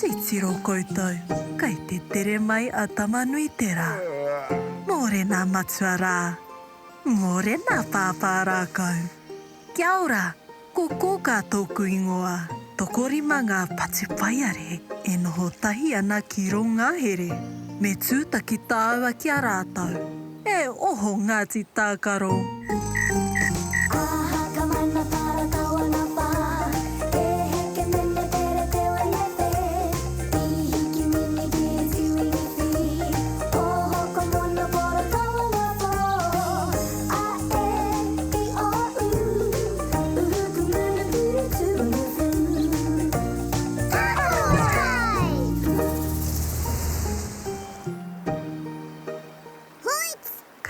Titiro koutou, kei te tere mai a Tamanuiterā. Mōrena matua rā! Mōrena pāpā rākau! Kia ora! Ko Kōkā tōku ingoa. Tokorima ngā patupaiarehe e noho tahi ana ki rō ngahere. Me tūtaki tāua ki a rātou. E oho Ngāti Tākaro!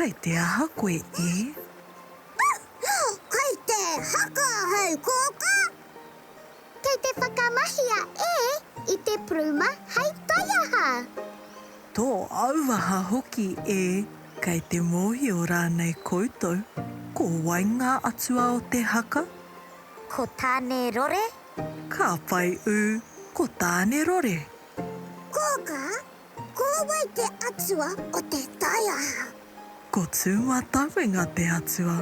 Kei te aha koe e? Kei te haka ahau, Kōkā! Kei te whakamahia e i te paruma hei taiaha. Tō auaha hoki e! Kei te mōhio rānei koutou ko wai ngā atua o te haka? Ko Tāne Rore? Ka pai ū, ko Tāne Rore. Kōkā, ko wai te atua o te taiaha? Ko Tūmatauenga te atua.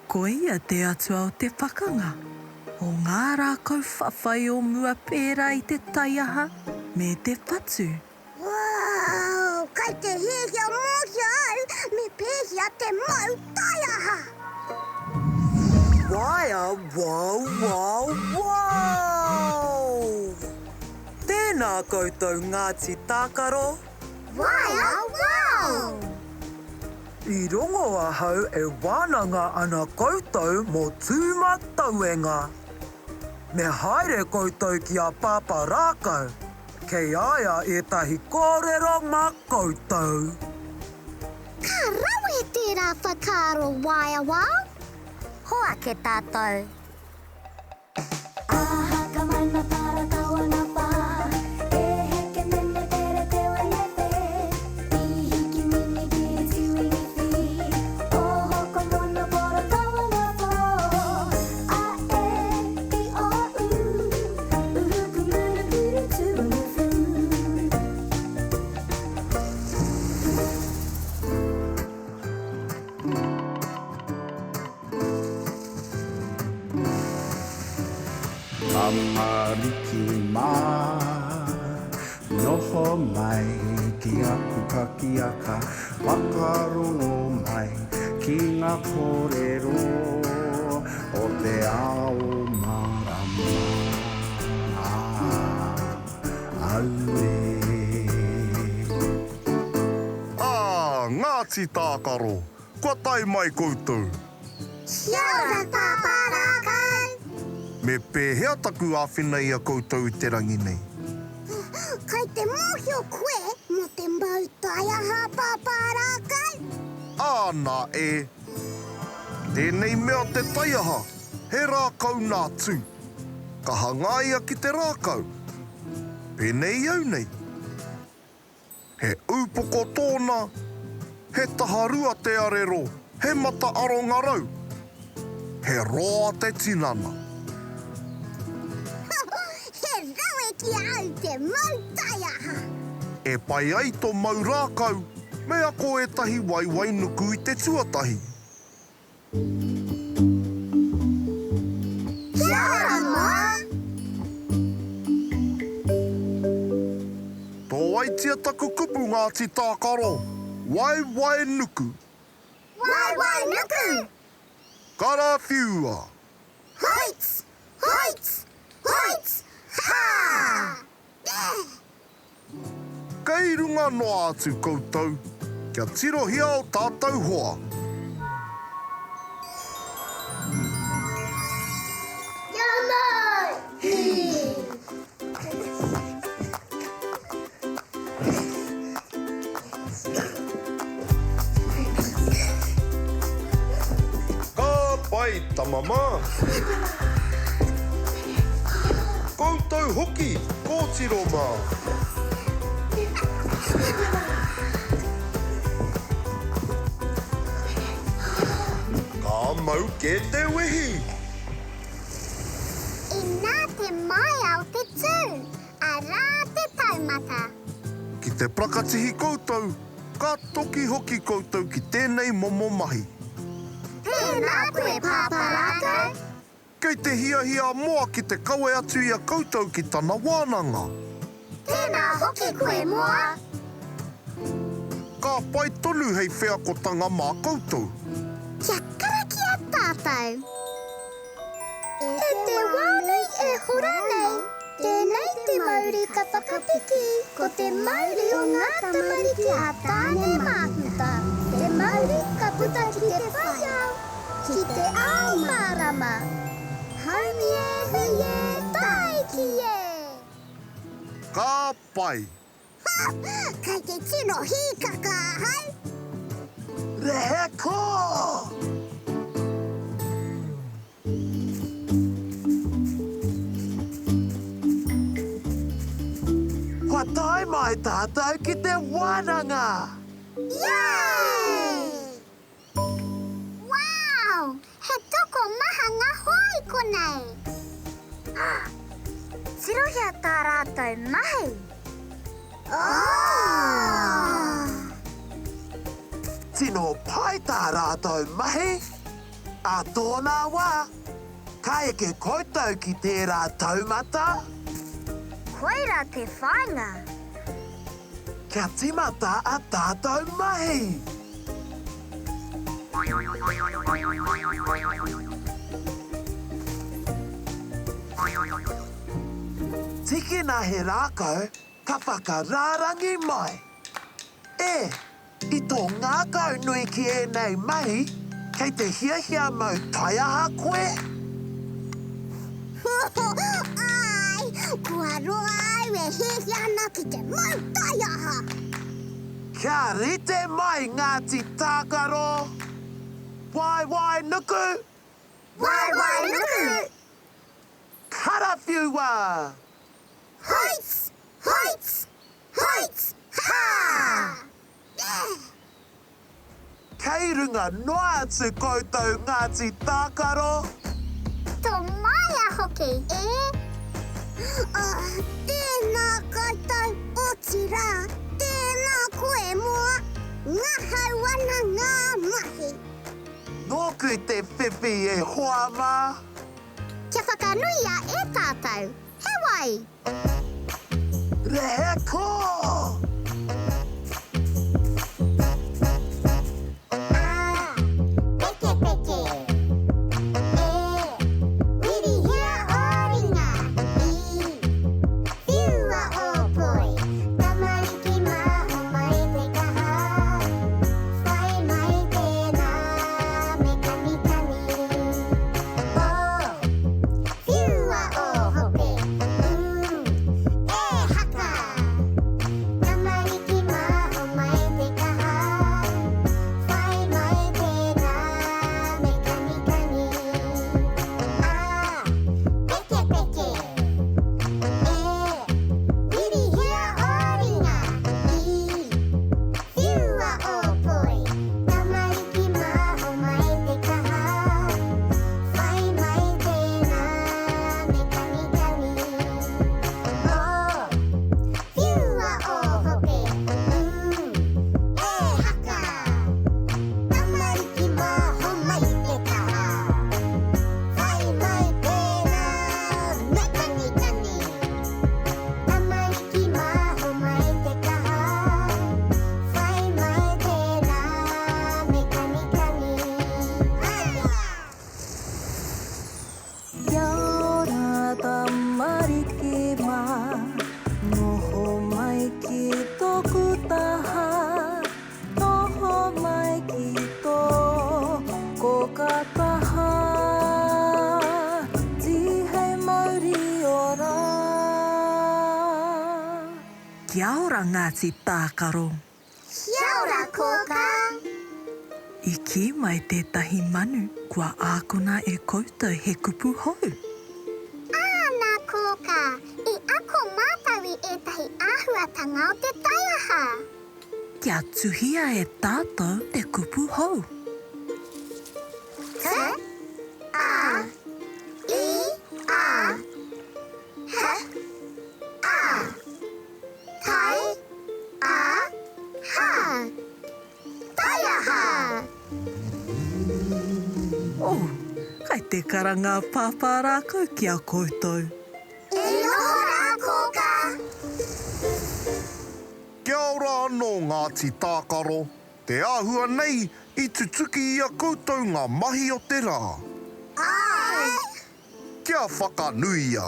Ko ia te atua o te pakanga, o ngā rākau whawhai o mua pērā i te taiaha me te patu. Wow! Kai te hiahia mōhio au me pēhea te mau taiaha! Waea wow wow wow! Tēnā koutou Ngāti Tākaro! Waea wow! I rongo ahau e wānanga ana koutou mō Tūmatauenga. Me haere koutou ki a Pāpā Rākau. Kei a ia ētahi kōrero mā koutou. Ka rawe tērā whakaaro waeawao. Hoake tātou. Tamariki mā, noho mai ki aku pakiaka, whakarongo mai ki ngā kōrero o te ao mārama. Auē. Ā, Ngāti Tākaro, kua tae mai koutou. Kia ora Pāpā Rākau! Me pēhea taku āwhina i a koutou i te rangi nei? Kai te mōhio koe mō te mau taiaha Pāpā Rākau? Āna e! Tēnei mea te taiaha, he rākau nā Tū. Ka hangaia ki te rākau. Pēnei i au nei. He ūpoko tōna, he taharua te arero, he mata aronga rau, he roa te tinana. He rawe ki a au te mau taiaha. E pai ai to mau rākau, me ako ētahi waewae nuku i te tuatahi. Kia ora mā! Tōaitia taku kupu Ngāti Tākaro, waewae nuku. Waewae nuku! Karawhiua! Hoits! Hoits! Hoits! Ha! Kei runga noa atu koutou, kia tirohia o tātou hoa. Kia mai! Ka pai, tama mā. Koutou hoki, kōtiro mā. Ka mau kē te wehi. Inā te maea o te tū, arā! te parakatihi koutou, ka toki hoki koutou ki tēnei momo mahi. Tēnā koe Pāpā Rākau! Kei te hiahia a Moa ki te kawe atu i a koutou ki tana wānanga. Tēnā hoki koe, Moa! Ka pai tonu hei wheakotanga mā koutou. Kia karakia tātou. E te wā nei e hora nei, tēnei te mauri ka whakapiki, ko te mauri o ngā tamariki a Tāne Māhuta, te mauri ka puta ki te whai ao, ki te ao mārama. Haumi e, hui e, tāiki e! Ka pai! Ha! Kei te tino hīkaka ahau! Rehe kō! Kua tae mai tātou ki te wānanga! Yay! Wow! He tokomaha ngā hoa i konei! Tirohia tā rātou mahi! Oh! Tino pai tā rātou mahi! Ā tōna wā, ka eke koutou ki tērā taumata. Koirā te whāinga. Kia tīmata a tātou mahi! Tīkina he rākau, ka whakarārangi mai. E! I tō ngākau nui ki ēnei mahi, kei te hiahia mau taiaha koe? Āe, kua roa au e hiahia ana ki te mau taiaha! Kia rite mai Ngāti Tākaro! Waewae nuku! Waewae nuku! Karawhiua! Hoits! Hoits! Hoits! Ha! Kei runga noa atu koutou Ngāti Tākaro! Tō māia hoki, e! Oh, tēnā koutou, otirā, tēnā koe Moa! Ngahau ana ngā mahi! Nōku te whiwhi e hoa mā! Kia whakanuia e tātou, he wai! Rehe kō! A, pekepeke. E, whirihia ō ringa. I, whiua ō poi. Tamariki mā, homai te kaha. Whai mai tēnā me kanikani. O, Whiua ō hope, ū, e haka! Tamariki mā, homai te kaha, whai mai tēnā me kanikani. A, pekepeke, e, whirihia ō ringa, i, whiua ō poi. Tamariki mā, homai te kaha, Whai mai tēnā me kanikani. Oh, whiua ō hope, ū, e haka! Tamariki mā homai te kaha. Whai mai tēnā me kanikani. Tamariki mā homai te kaha. Whai mai tēnā me kanikani. Kia ora tamariki mā, noho mai ki tōku taha, noho mai ki tō kōkā taha, tīhei mauri ora. Kia ora Ngāti Tākaro. Kia ora, Kōkā! I kī mai tētahi manu kua ākona e koutou he kupu hou. Āna, Kōkā, i ako mātou i ētahi āhuatanga o te taiaha. Kia tuhia e tātou te kupu hou. T, A, I, A, H, A. Tai, a. te karanga a Pāpā Rākau ki a koutou. E noho rā, Kōkā! Kia ora anō Ngāti Tākaro, te āhua nei i tutuki i a koutou ngā mahi o te rā. Āe! Kia whakanuia!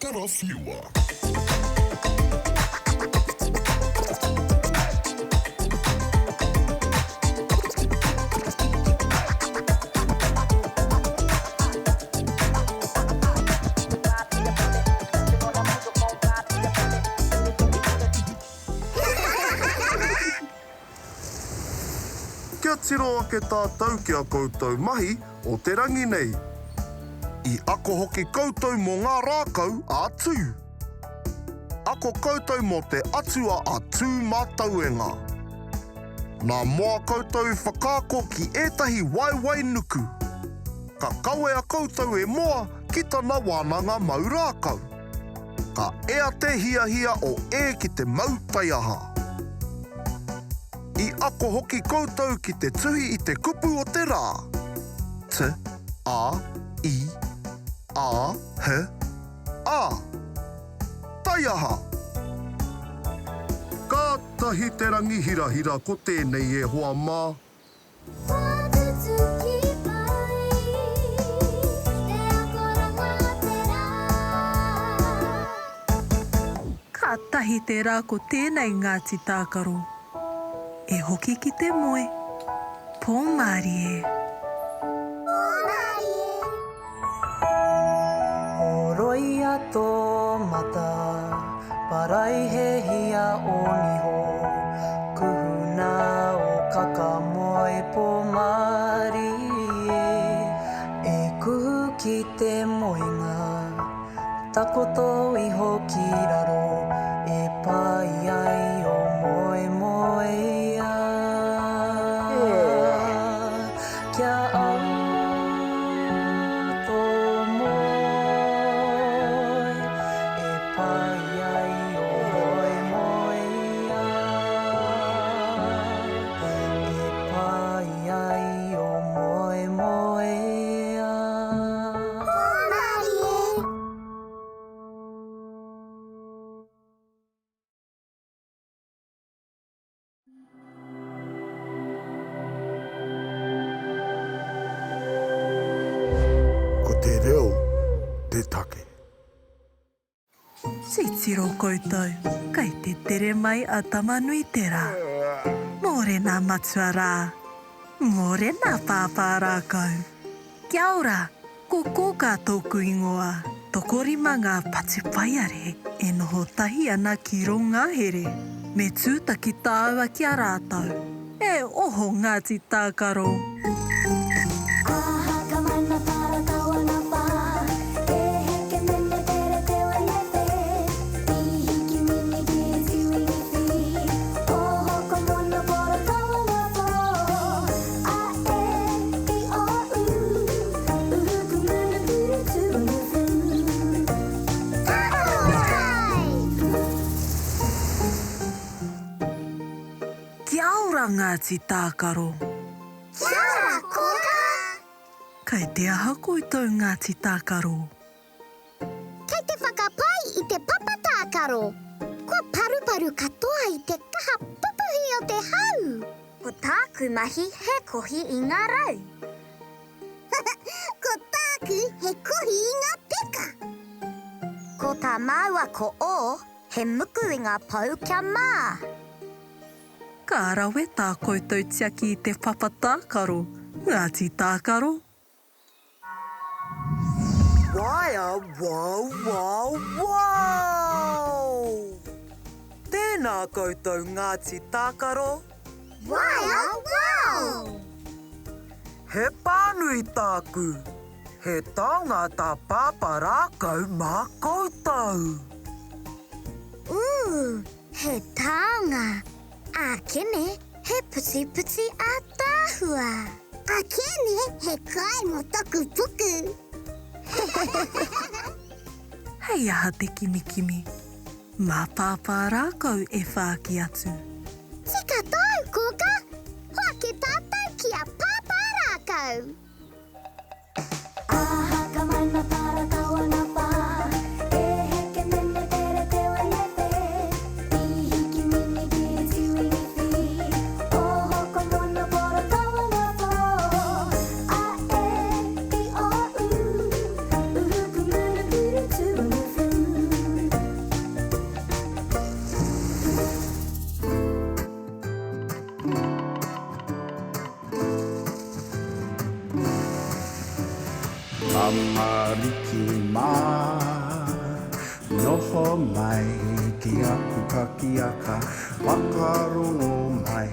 Karawhiua. Kia tiro ake tātou ki a koutou mahi o te rangi nei. I ako hoki koutou mō ngā rākau a Tū. Ako koutou mō te atua a Tūmatauenga. Nā Moa koutou i whakaako ki ētahi waewae nuku. Ka kawea koutou e Moa ki tana wānanga mau rākau. Ka ea te hiahia o E ki te mau taiaha. I ako hoki koutou ki te tuhi i te kupu o te rā. T, A, I, A, H, A. Taiaha! Kātahi te rangi hirahira ko tēnei e hoa mā. Whakatutuki pai te akoranga a te rā. Kātahi te rā ko tēnei Ngāti Tākaro. E hoki ki te moe. Pō mārie. Pō mārie. Horoia tō mata, paraihehia ō niho, kuhuna ō kakamoe pō mārie, e kuhu ki te moenga, takoto iho ki raro, e pai ai ō moemoeā. Kia au tō moe e pai ai ō moemoeā, e pai ai ō moemoeā. Hōmarie. Ko te reo te take. Titiro koutou, kei te tere mai a Tamanuiterā. Mōrena matua rā. Mōrena pāpā rākau. Kia ora, Ko Kōkā tōku ingoa. Tokorima ngā patupaiarehe e noho tahi ana ki rō ngahere. Me tūtaki tāua ki a rātou. E oho Ngāti Tākaro! A, E, I, O, U, U, Ku, M, N, P, R, T, U, V. Tākaro Kia ora Ngāti Tākaro. Kia ora Kōkā. Kei te aha koutou Ngāti Tākaro? Kei te whakapai i te papa tākaro. Kua paruparu katoa i te kaha pupuhi o te hau. Ko tāku mahi he kohi i ngā rau. Ko tāku he kohi i ngā peka. Ko tā māua ko Ō he muku i ngā pou kia mā. Ka rawe tā koutou tiaki i te papa tākaro, Ngāti Tākaro. Waea wow wow wow! Tēnā koutou Ngāti Tākaro! Waea wow! He pānui tāku! He taonga tā Pāpā Rākau mā koutou! Ooh, he taonga! Ākene, he putiputi ātaahua. Ākene, he kai mō taku puku. Hei aha te kimikimi? Mā Pāpā Rākau e whāki atu. Tika tāu, Kōkā! Hoake tātou ki a Pāpā Rākau! Tamariki mā, noho mai ki aku pakiaka, whakarongo mai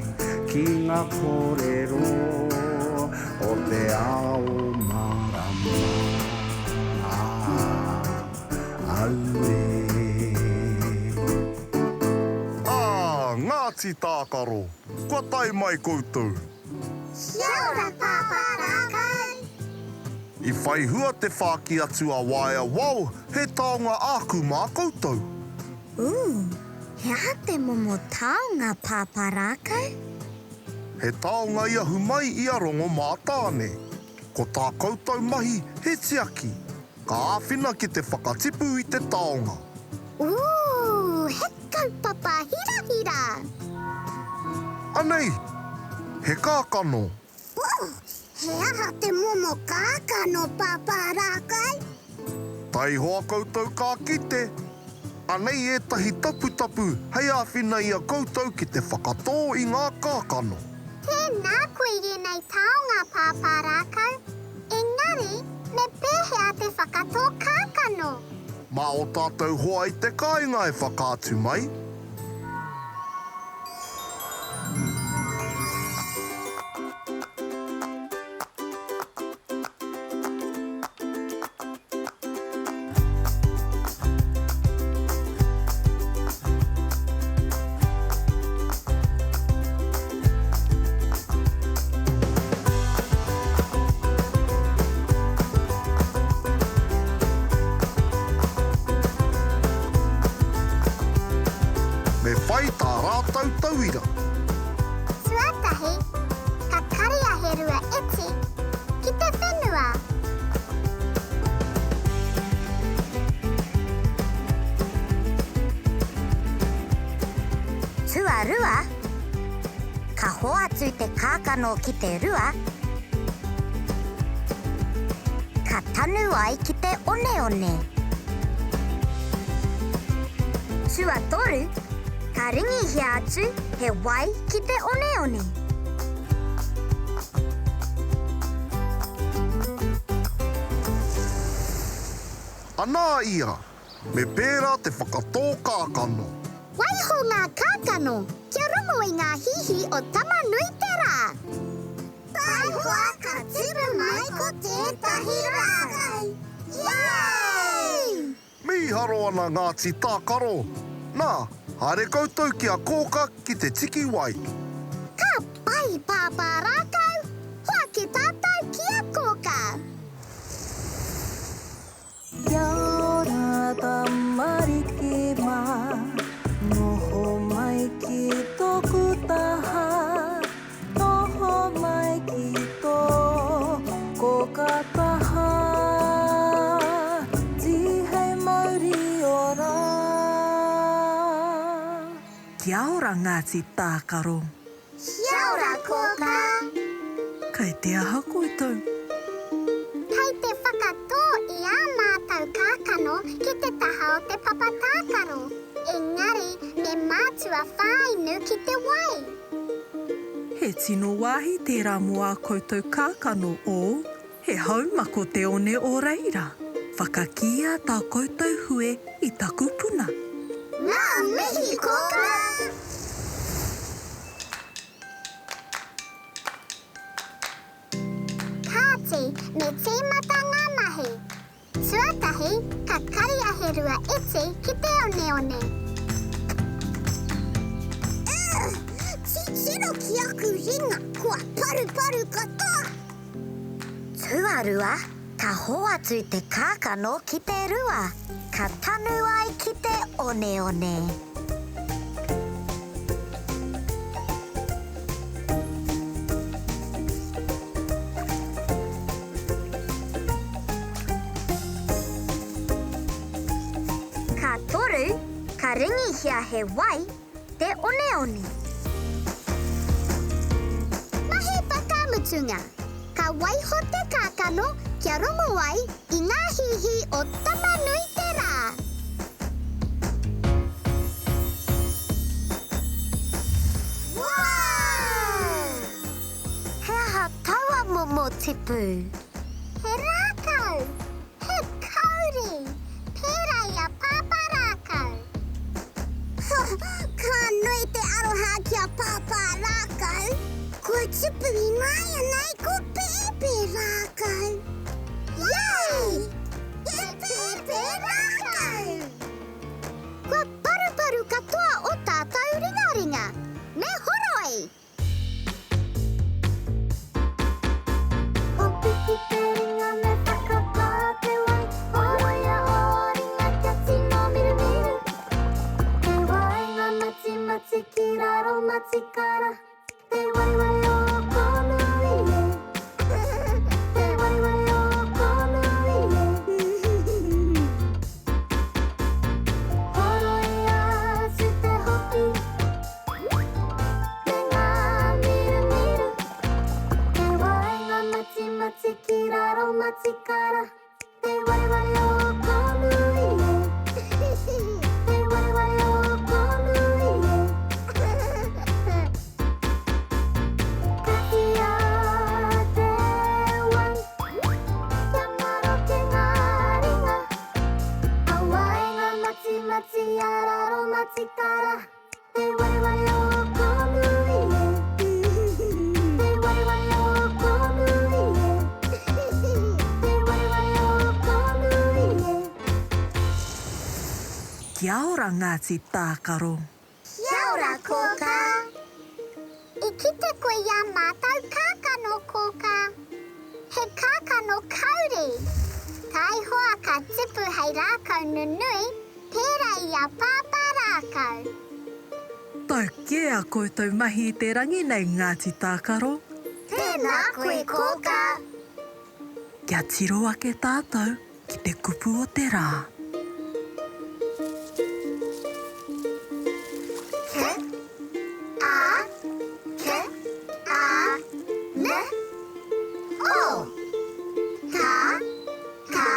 ki ngā kōrero o te ao mārama. Auē. Ā, Ngāti Tākaro, kua tae mai koutou. Kia ora Pāpā Rākau! I whai hua te whāki atu a Waea Wao he taonga āku mā koutou. Ooh, he aha te momo taonga Pāpā Rākau? He taonga i ahu mai i a Rongomātāne. Ko tā koutou mahi he tiaki, ka āwhina ki te whakatipu i te taonga. Ooh, he kaupapa hirahira! Anei, he kākano. Ooh, he aha te momo kākano, Pāpā Rākai? Taihoa koutou ka kite. Anei ētahi taputapu hei āwhina i a koutou ki te whakatō i ngā kākano. Tēnā koe i ēnei taonga, Pāpā Rākau. Engari, me pēhea te whakatō kākano? Mā ō tātou hoa i te kāinga e whakaatu mai. Me whai tā rātou tauira. Tuatahi, ka karia he rua iti ki te whenua. Tuarua, ka hoatu te kākano ki te rua, ka tanu ai ki te oneone. Tuatoru, ka ringihia atu he wai ki te oneone. Anā ia, me pērā te whakatō kākano. Waiho ngā kākano kia rongo i ngā hihi o Tama-nui-te-rā. Taihoa ka tipu mai ko tētahi rākau. Yay! Mīharo ana Ngāti Tākaro. Nā, haere koutou ki a Kōka ki te tiki wai. Ka pai, Pāpā Rākau! Hoake tātou ki a Kōka! Kia ora tamariki mā, noho mai ki tōku taha, noho mai ki tō kōka taha, Tihei mauri ora. Kia ora Ngāti Tākaro. Kia ora Kōkā. Kei te aha koutou? Kei te whakatō i ā mātou kākano ki te taha o te papa tākaro, engari me mātua whāinu ki te wai. He tino wāhi tērā mō ā koutou kākano ō, he haumako te one o reira. Whakakīia tā koutou hue i taku puna. Ngā mihi Kōkā! Kāti, me tīmata ngā mahi. Tuatahi, ka karia he rua iti ki te oneone. Ugh! Titiro ki aku ringa, kua paruparu katoa! Tuarua, Ka hoatu te kākano ki te rua, ka tanu ai ki te oneone. Ka toru, ka ringihia he wai te oneone. Mahi whakamutunga, Ka waiho te kākano kia rongo ai i ngā hīhī o Tama-nui-te-rā. Wow! He aha taua momo tipu? He rākau! He kauri! Pērā i a Pāpā Rākau. Ka nui te aroha ki a Pāpā Rākau. Kua tupu ināianei ko Pēpē Rākau. Yay! He pēpē rākau! Kua paruparu katoa o tātou ringaringa. Me horoi! Hopiki te ringa me whakapā te wai Horoia ō ringa kia tino mirumiru Te wai ngā matimati ki raro matikara Te waewae o Kōnui e Te waewae o Kōnui e Horoia atu te hopi Me ngā mirumiru Te waenga matimati ki raro matikara Te waewae o Kōnui e Te waewae o Kōnui e Katia te wai Kia maroke ngā ringa A waenga matimati a raro matikara Te waewae o Kōnui e Te waewae o Kōnui e Te waewae o Kōnui e. Kia ora Ngāti Tākaro. Kia ora Kōkā. I kite koe i ā mātou kākano, Kōkā. He kākano kauri. Taihoa ka tipu hei rākau nunui Pērā i a Pāpā Rākau. Tau kē a koutou mahi i te rangi nei Ngāti Tākaro. Tēnā koe Kōkā. Kia tiro ake tātou ki te kupu o te rā. K A K A N O Ka Ka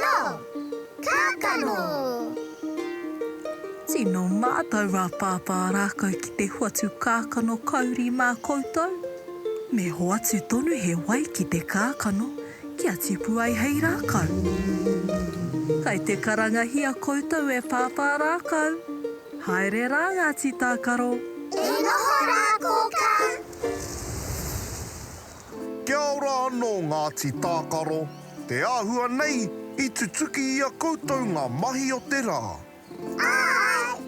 No. Kākano! Tino mātau a Pāpā Rākau ki te hoatu kākano kauri mā koutou. Me hoatu tonu he wai ki te kākano kia tipu ai hei rākau. Kai te karangahia koutou e Pāpā Rākau. Haere rā Ngāti Tākaro. E noho rā Kōkā! Kia ora anō Ngāti Tākaro, te āhua nei i tutuki i a koutou ngā mahi o te rā. Āe!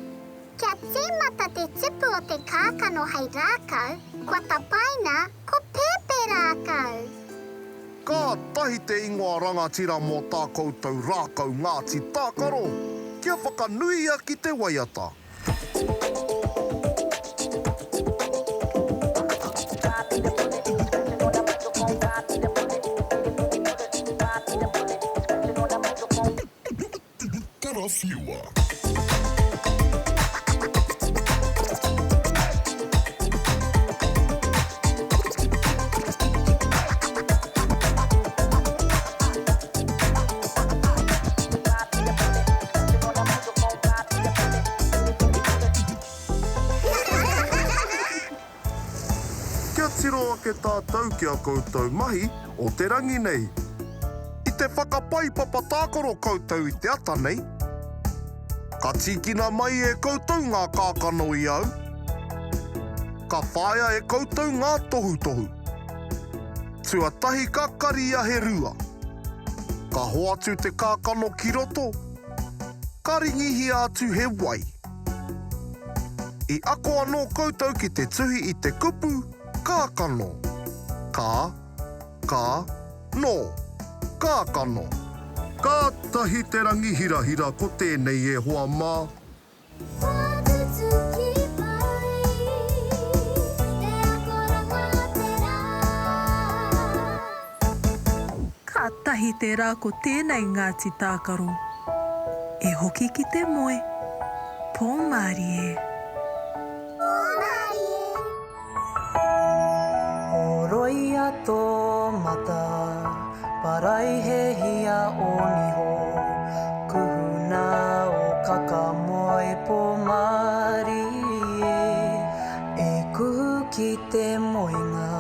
Kia tīmata te tipu o te kākano hei rākau, kua tapaina ko Pēpē Rākau. Kātahi te ingoa rangatira mō tā koutou rākau Ngāti Tākaro, kia whakanuia ki te waiata. Karawhiua. Kia tiro ake tātou ki a koutou mahi o te rangi nei. I te whakapai papa tākaro koutou i te ata nei. Ka tīkina mai e koutou ngā kākano i au. Ka whāia e koutou ngā tohutohu. Tuatahi ka karia he rua. Ka hoatu te kākano ki roto, ka ringihia atu he wai. I ako anō koutou ki te tuhi i te kupu kākano. Ka, ka, no. Kākano. Kātahi te rangi hirahira ko tēnei e hoa mā. Kātahi te rā ko tēnei Ngāti Tākaro. E hoki ki te moe. Pō mārie. Horoia tō mata, paraihehia ō niho, kuhuna ō kaka moe pō mārie, e kuhu ki te moenga,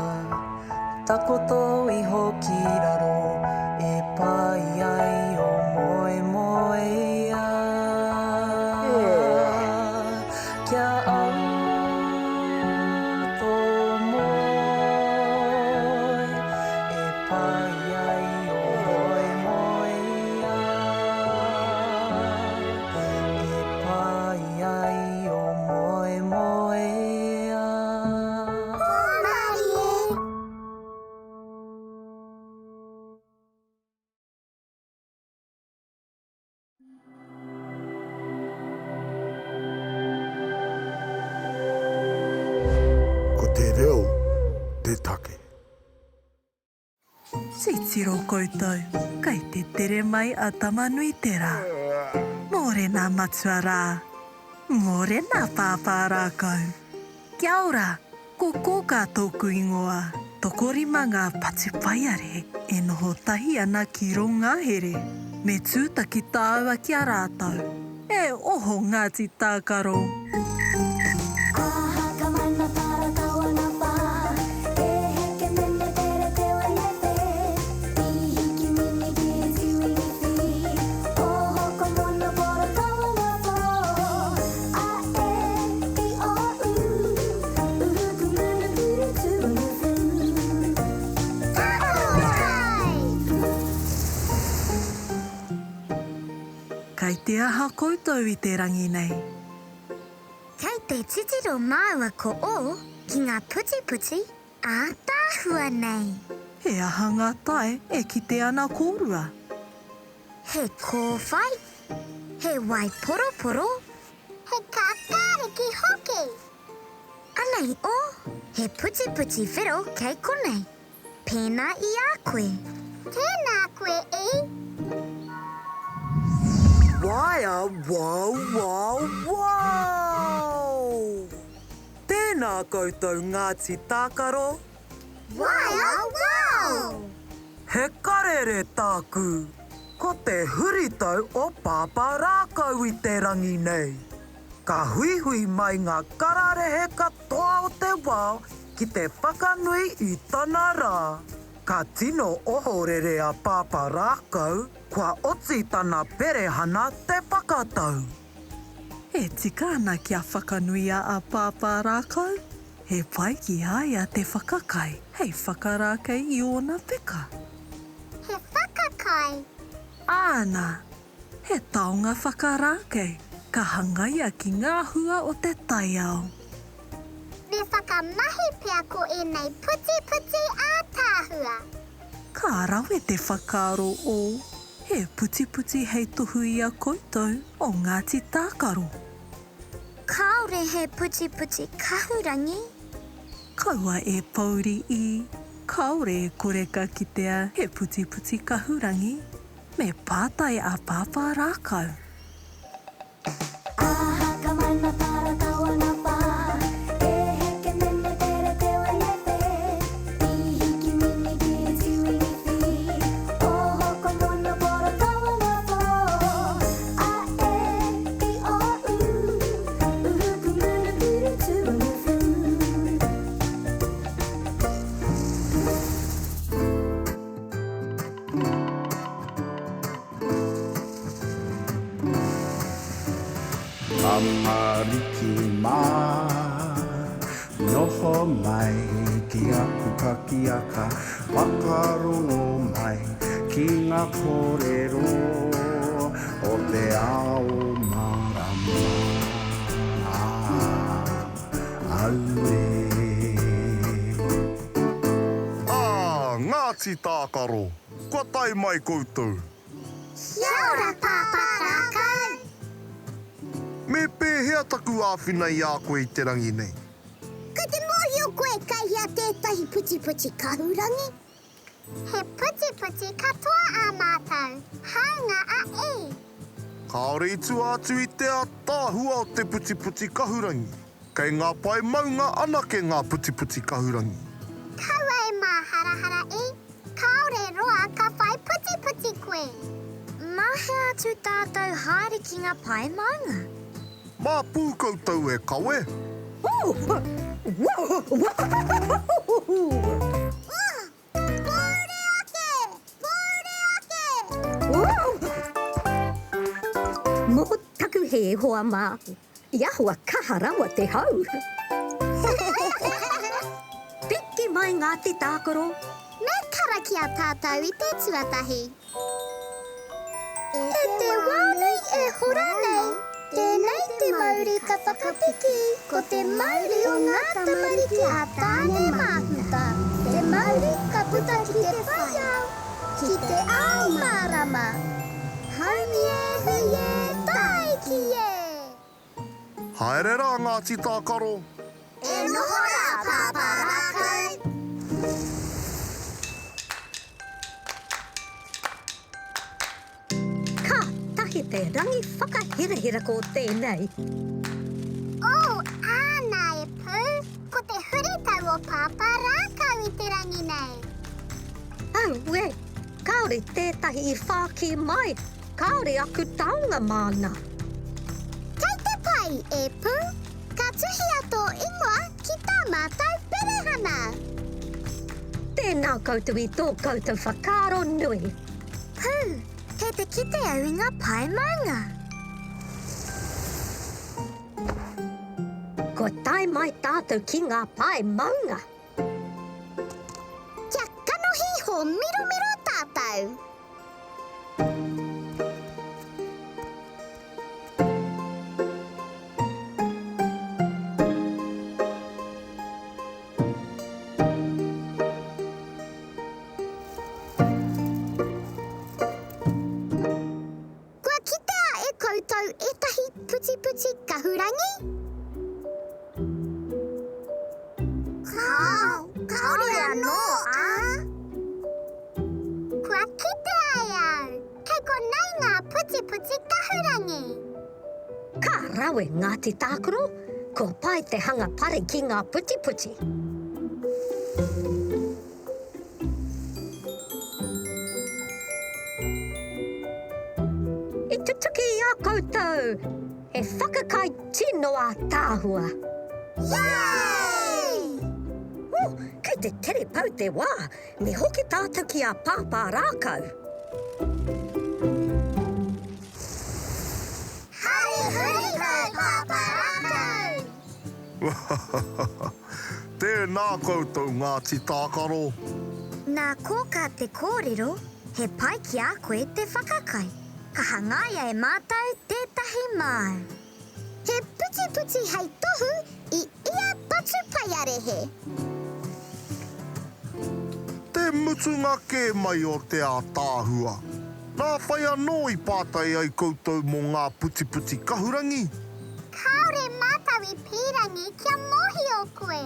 takoto iho ki raro, e pai ai ō moemoeā. Kia au tō moe e pai ai ō moemoeā, e pai ai ō moemoeā. Hōmarie! Ko te reo te take. Titiro koutou, kei te tere mai a Tamanuiterā. Mōrena matua rā. Mōrena pāpā rākau. Kia ora, ko Kōkā tōku ingoa. Tokorima ngā patupaiarehe e noho tahi ana ki rō ngahere. Me tūtaki tāua ki a rātou. E oho Ngāti Tākaro! Kei te aha koutou i te rangi nei? Kei te titiro māua ko O ki ngā putiputi ātaahua nei. He aha ngā tae e kite ana kōrua? He kōwhai, he waiporoporo. He kākāriki hoki. Anei ō, he putiputi whero kei konei, pēnā i a koe. Tēnā koe e. Waea wow wow wow! Tēnā koutou Ngāti Tākaro! Waea wow! He karere tāku! Ko te huritau o Pāpā Rākau i te rangi nei. Ka huihui mai ngā kararehe katoa o te wao ki te whakanui i tana rā. Ka tino ohorere a Pāpā Rākau, kua oti tana perehana te whakatau. E tika ana kia whakanuia a Pāpā Rākau? He pai ki a ia te whakakai hei whakarākei i ōna peka. He whakakai? Āna! He taonga whakarākei ka hangaia ki ngā hua o te taiao. Me whakamahi pea ko ēnei putiputi ātaahua. Ka rawe te whakaaro o He putiputi hei tohu i a koutou o Ngāti Tākaro. Kāore he putiputi kahurangi. Kaua e pouri i, kāore e kore ka kitea he putiputi kahurangi, me pātai a Pāpā Rākau. Tamariki mā, noho mai ki aku pakiaka, whakarongo mai ki ngā kōrero o te ao mārama. Auē. Ā, ngā. Ngāti Tākaro! Kua tae mai koutou! Kia ora Pāpā Rākau! Me pēhea taku āwhina i a koe i te rangi nei? Kei te mōhio koe kei hea tētahi putiputi kahurangi? He putiputi katoa ā mātou, hāunga a E. Kāore i tua atu i te ātaahua o te putiputi kahurangi. Kei ngā pae maunga anake ngā putiputi kahurangi. Kaua e māharahara E, kāore roa ka whai putiputi koe. Mā hea atu tātou haere ki ngā pae maunga? Mā pū koutou e kawe. Pōuri ake! Pōuri ake! Mō taku hē, hoa mā, i ahua kaha rawa te hau. Piki mai Ngāti Tākaro. Me karakia tātou i te tuatahi. E te wā nei e hora nei, tēnei te mauri ka whakapiki, ko te mauri o ngā tamariki a Tāne Māhuta, te mauri ka puta ki te whai ao, ki te ao mārama. Haumi e hui e, tāiki e! Haere rā Ngāti Tākaro! E noho rā Pāpā Rākau! Kātahi te rangi whakahirahira ko tēnei. Oh, āna e Pū, ko te huritau o Pāpā Rākau i te rangi nei. Auē, kāore tētahi i whāki mai. Kāore aku taonga māna. Kei te pai, e Pū. Ka tuhia tō ingoa ki tā mātou perehana. Tēnā koutou i tō koutou whakaaro nui. Pū, kei te kite au i ngā pae maunga. Kua tae mai tātou ki ngā pae maunga. Kia kanohi hōmiromiro tātou. Kua kitea e koutou ētahi putiputi kahurangi? Kāo, kāore anō, ā? Kua kitea e au, kei konei ngā putiputi kahurangi. Ka rawe Ngāti Tākaro, kua pai te hanga pare ki ngā putiputi. I tutuki i a koutou! He whakakai tino ātaahua! Yay! Oh, kei te tere pau te wā! Me hoki tātou ki a Pāpā Rākau. Hari huritau, Pāpā Rākau! Tēnā koutou Ngāti Tākaro! Nā Kōkā te kōrero, he pai ki a koe te whakakai. Ka hangaia e mātou tētahi māu. He putiputi hei tohu i ia patupaiarehe. Te mutunga kē mai o te ātaahua. Nā whai anō i pātai ai koutou mō ngā putiputi kahurangi? Kāore mātou i pīrangi kia mōhio koe.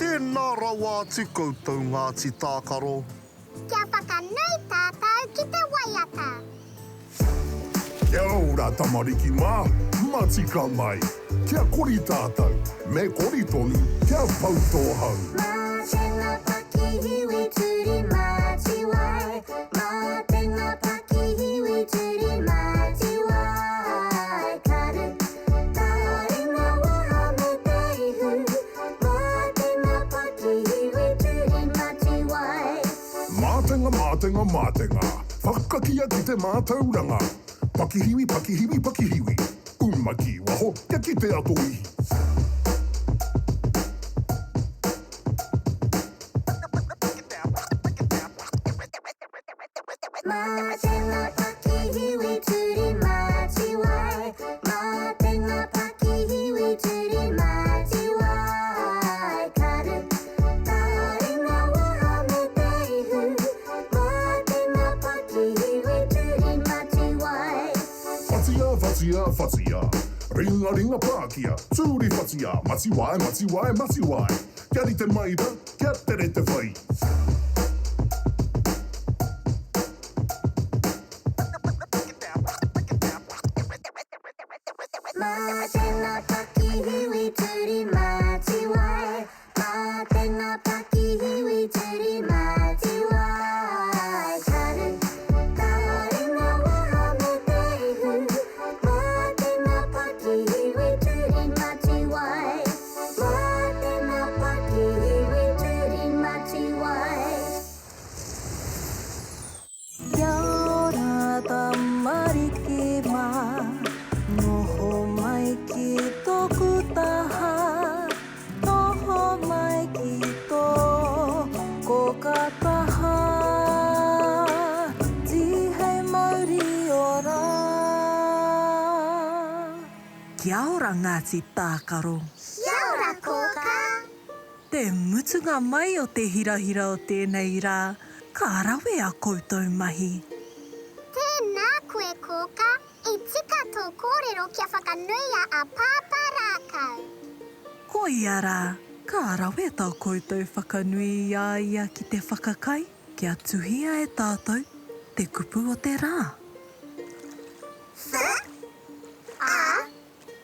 Tēnā rawa atu koutou Ngāti Tākaro. Kia whakanui tātou ki te waiata. Kia ora tamariki mā, matika mai. Kia kori tātou, me kori tonu, kia pau tō hau. Mā te ngā pakihiwi turi mātiwai, mā te ngā pakihiwi turi mātiwai, karu, taringa waha me te ihu, mā te ngā pakihiwi turi mātiwai. Mātenga, mātenga, mātenga, whakakia ki te mātauranga. Pakihiwi, pakihiwi, pakihiwi, uma ki waho kia kitea tō ihi. Mā te ngā pakihiwi turi mātiwai, mā te ngā pakihiwi turi mātiwai, karu, taringa waha me te ihu. Whatia, whatia. Ringa, ringa pākia. Tūri whatia. Matiwae, matiwae, matiwae. Kia rite mai ra, kia tere te whai. Mā tēnā pakihiwi turi matiwae Mā tēnā pakihiwi turi matiwae Karu, karu ngā waha me te ihu Mā tēnā pakihiwi turi matiwae Mā tēnā pakihiwi turi matiwae. Kia ora tamariki mā, noho mai ki tōku taha, noho mai ki tō kōkā taha, tīhei mauri ora. Kia ora Ngāti Tākaro. Kia ora kōkā. Te mutunga mai o te hirahira o tēnei rā, ka rawe a koutou mahi. Tēnā koe kōkā, i tika tō kōrero kia whakanuia a Pāpā Rākau. Koia rā, ka rawe tā koutou whakanui i a ia ki te whakakai, kia tuhia e tātou te kupu o te rā. Wh, a,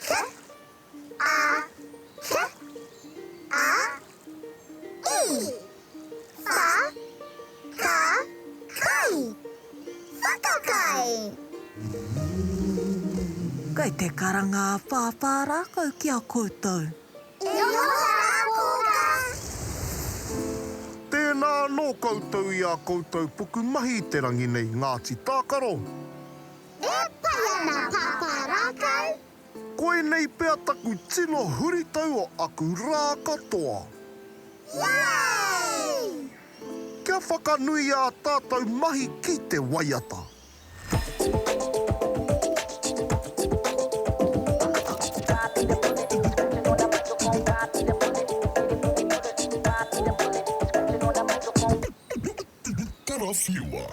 k, A, K, A, I. Wha, ka, kai. Whakakai. Kei te karanga a Pāpā rākau ki a koutou. E noho rā kōkā. Tēnā anō koutou i ā koutou pukumahi i te rangi nei, Ngāti Tākaro. E pai ana Pāpā rākau. Koinei pea taku tino huritau o aku rā katoa. Yay! Kia whakanuia ā tātou mahi ki te waiata. Karawhiua.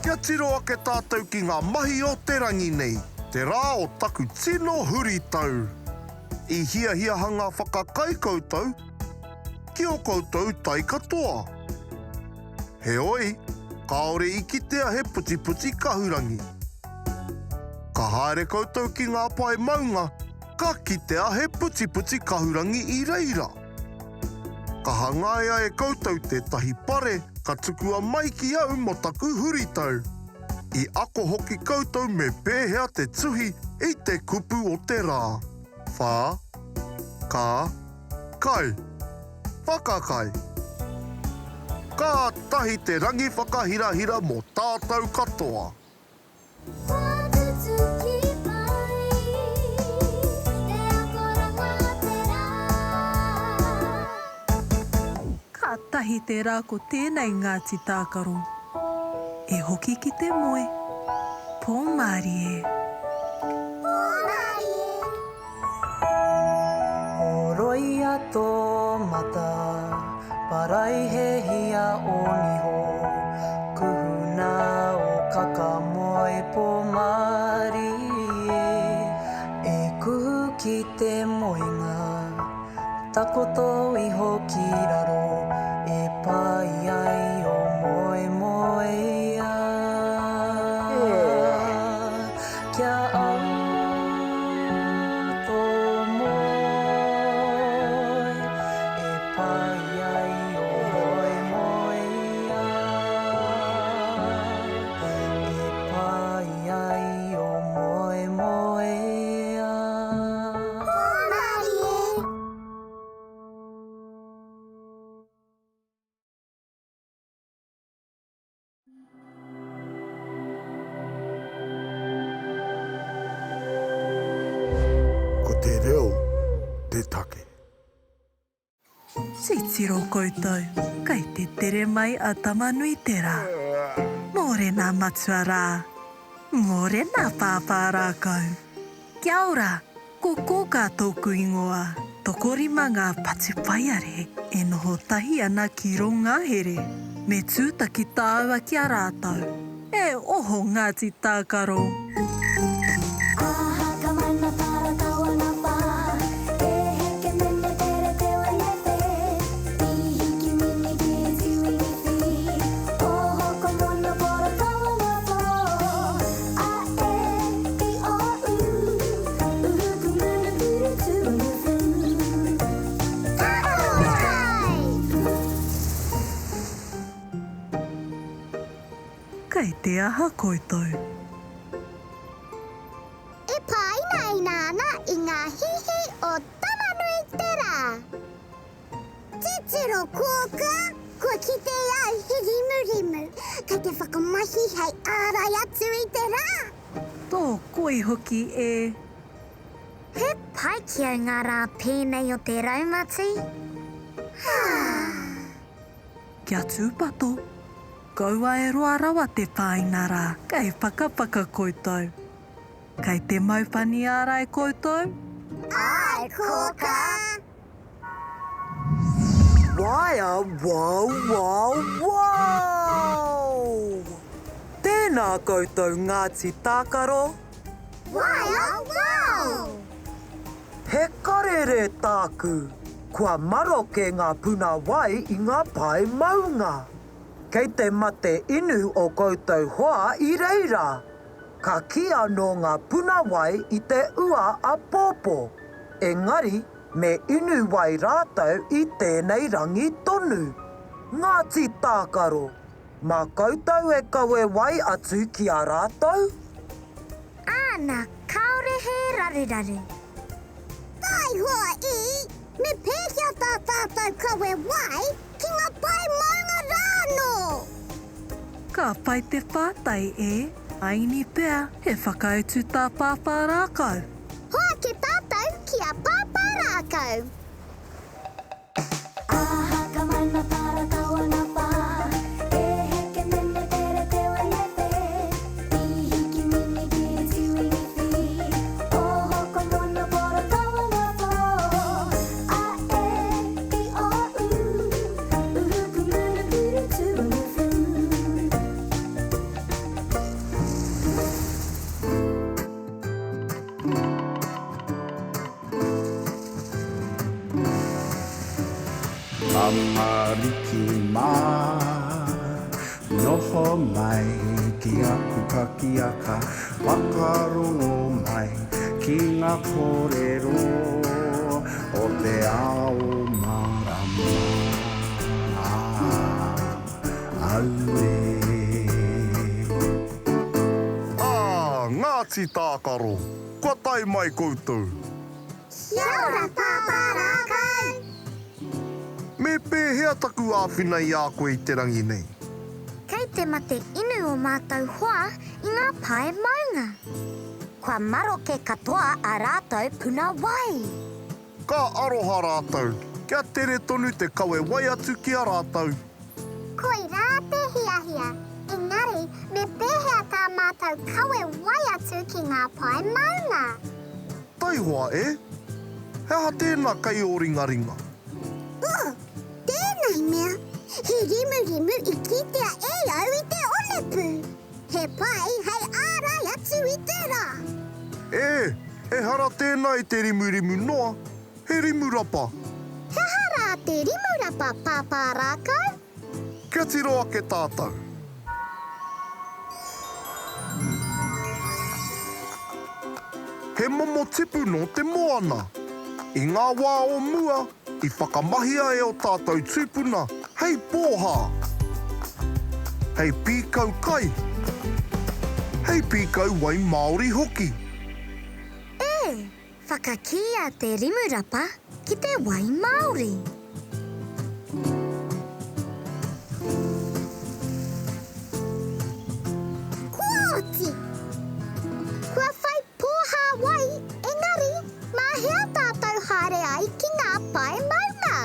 Kia tiro ake tātou ki ngā mahi o te rangi nei, te rā o taku tino huritau. I hiahia hanga whakakai koutou ki o koutou tai katoa. Heoi, kāore i kitea he putiputi kahurangi. Ka haere koutou ki ngā pae maunga, ka kitea he putiputi kahurangi i reira. Ka hangaia e koutou tētahi pare ka tukua mai ki au mō taku huritau. I ako hoki koutou me pēhea te tuhi i te kupu o te rā. Whā. Ka. Kai. Whakakai. Kātahi te rangi whakahirahira mō tātou katoa. Whakatutuki mai te akoranga o te rā. Kātahi te rā ko tēnei Ngāti Tākaro. E hoki ki te moe. Pō mārie. Pō mārie. Horoia tō mata, paraihehia ō niho, kuhuna ō kaka moe pō mārie, e kuhu ki te moenga. Takoto iho ki raro e pai ai o moemoeā. Kia au tō moe e pai ai o moemoeā. E pai ai o moemoeā. Hōmarie! Ko te reo te take. Titiro koutou, kei te tere mai a Tamanuiterā. Mōrena matua rā. Mōrena pāpā rākau. Kia ora, ko Kōkā tōku ingoa. Tokorima ngā patupaiarehe e noho tahi ana ki rō ngahere. Me tūtaki tāua ki a rātou. E oho Ngāti Tākaro! Kei te aha koutou? E pāinaina ana i ngā hihi o Tama-nui-te-rā. Titiro kōkā, kua kite au he rimurimu kei te whakamahi hei ārai atu i te rā. Tō koi hoki e. He pai ki au ngā rā pēnei o te raumati. Kia tūpato, kaua e roa rawa te whāina rā, kei whakapaka koutou. Kei te mau pani ārai koutou? Āe, kōkā! Waea wow wow wow! Tēnā koutou Ngāti Tākaro! Waea wow! He karere tāku! Kua maroke ngā puna wai i ngā pae maunga. Kei te mate inu o koutou hoa i reira. Ka kī anō ngā puna wai i te ua apōpō, engari me inu wai rātou i tēnei rangi tonu. Ngāti Tākaro! Mā koutou e kawe wai atu ki a rātou? Āna, kāore he raruraru. Taihoa i, me pēhea tā tātou kawe wai ki ngā pae maunga rā anō? Ka pai te pātai, e? Aini pea, he whakautu tā Pāpā Rākau. Hoake tātou ki a Pāpā Rākau. Tamariki mā, noho mai ki aku pakiaka, whakarongo mai ki ngā kōrero o te ao mārama. Auē. Ā, Ngāti Tākaro, kua tae mai koutou. Kia ora Pāpā Rākau! Me pēhea taku āwhina i a koe i te rangi nei? Kei te mate inu ō mātou hoa i ngā pae maunga. Kua maroke katoa ā rātou puna wai. Ka aroha rātou, kia tere tonu te kawe wai atu ki a rātou. Koirā te hiahia, engari me pēhea tā mātou kawe wai atu ki ngā pae maunga? Taihoa e! He aha tēnā kei ō ringaringa? Oh, tēnei mea, he rimurimu i kitea e au i te onepū. He pai hei ārai atu i te rā. E, ehara tēnā i te rimurimu noa, he rimurapa. He aha rā te rimurapa, Pāpā Rākau? Kia tiro ake tātou. He momo tipu nō te moana. I ngā wā o mua, i whakamahia e ō tātou tūpuna hei pōhā, hei pīkau kai, hei pīkau wai māori hoki. E! Whakakīia te rimurapa ki te wai māori. Kua oti! Kua whai pōhā wai, engari, mā hea tātou haere ai ki ngā pae maunga?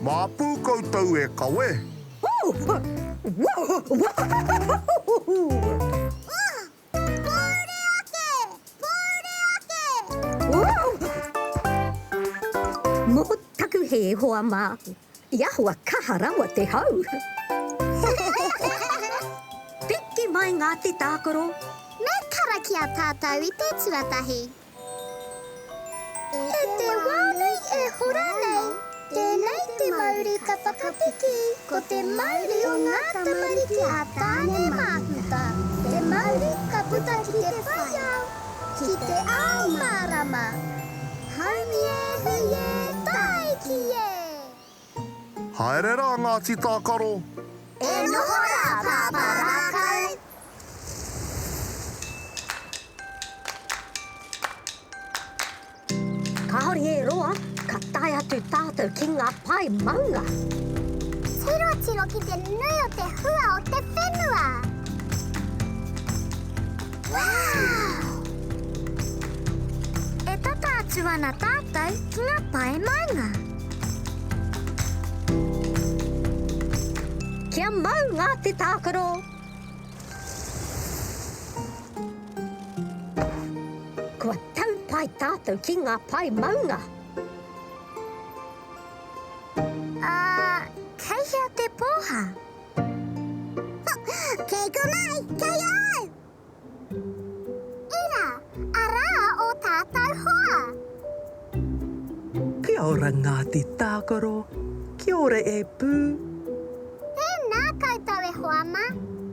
Mā pū koutou e kawe. Pōuri ake! Pōuri ake! Mō taku hē, hoa mā, i ahua kaha rawa te hau. Piki mai Ngāti Tākaro. Me karakia tātou i te tuatahi. E te wā nei e hora nei, tēnei te mauri ka whakapiki, ko te mauri o ngā tamariki a Tāne Māhuta, te mauri ka puta ki te whai ao, ki te ao mārama. Haumi e hui e, tāiki e! Haere rā Ngāti Tākaro! E noho rā Pāpā Rākau! Kāore e roa, ka tae atu tātou ki ngā pae maunga. Tirotiro ki te nui o te hua o te whenua! Wow! E tata atu ana tātou ki ngā pae maunga. Kia mau ngā te tākaro! Kua tau pai tātou ki ngā pae maunga. Ā, kei hea te pōhā? Kei konei, kei au! Ira, arā ō tātou hoa! Kia ora Ngāti Tākaro, kia ora e Pū. Tēnā koutou e hoa mā,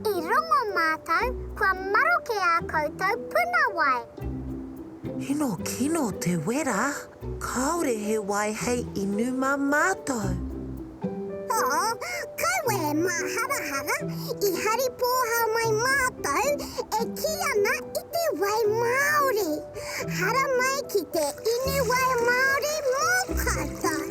i rongo mātou kua maroke ā koutou puna wai. Tino kino te wera, kāore he wai hei inu mā mātou. Oh, kaua e māharahara, i hari pōhā mai mātou e kī ana i te wai māori. Haramai ki te inu wai māori mō koutou.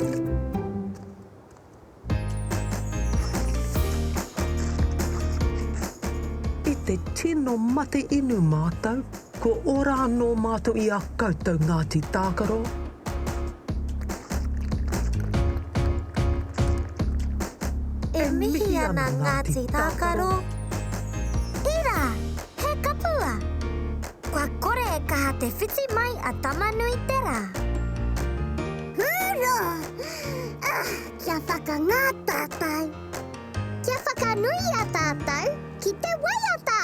I te tino mate inu mātou, kua ora anō mātou i a koutou Ngāti Tākaro. E mihi ana Ngāti Tākaro. Ira, he kapua! Kua kore e kaha te whiti mai a Tama-nui-te-rā. Hurā! Ah, kia whakangā tātou! Kia whakanuia tātou ki te waiata!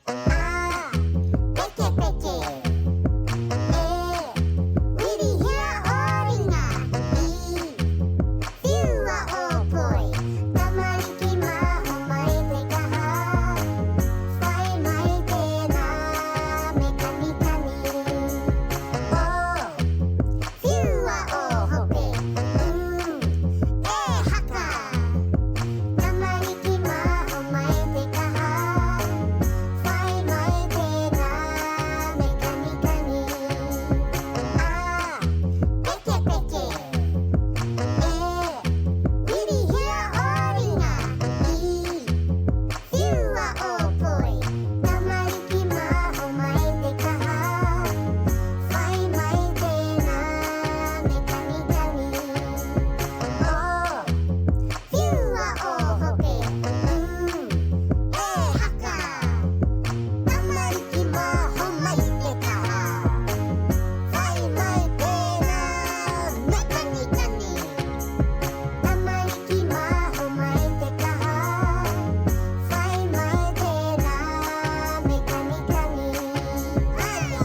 A, pekepeke. E, whirihia ō ringa. I, whiua ō poi. Tamariki mā, homai te kaha. Whai mai tēnā, me kanikani. O, whiua ō hope. U, e haka. Tamariki mā, homai te kaha. Whai mai tēnā, me kanikani. A, pekepeke. E, whirihia ō ringa. I, whiua ō poi. Tamariki mā, homai te kaha. Whai mai tēnā, me kanikani. O, Whiua ō hope, ū, e haka! Tamariki mā, homai te kaha. Whai mai tērā, me kanikani. Tamariki mā, homai te kaha. Whai mai tērā, me kanikani. Aia!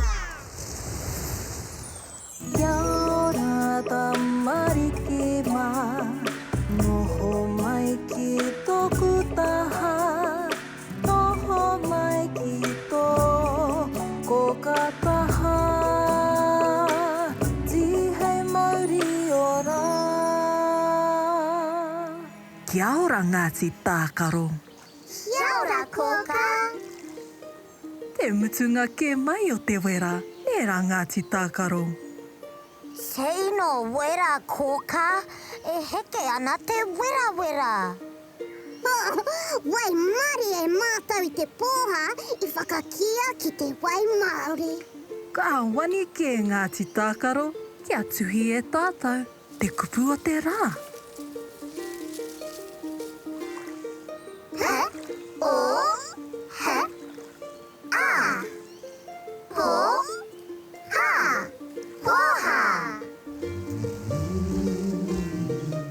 Kia ora tamariki mā, noho mai ki tōku taha, noho mai ki tō kōkā taha, tīhei mauri ora. Kia ora Ngāti Tākaro. Kia ora kōkā. Te mutunga kē mai o te wera, nē rā Ngāti Tākaro. Tino wera kōkā, e heke ana te werawera. Waimarie mātou i te pōhā i whakakīia ki te wai māori. Ka wani kē Ngāti Tākaro kia tuhi e tātou te kupu o te rā. H O H A Pō Hā Pōhā.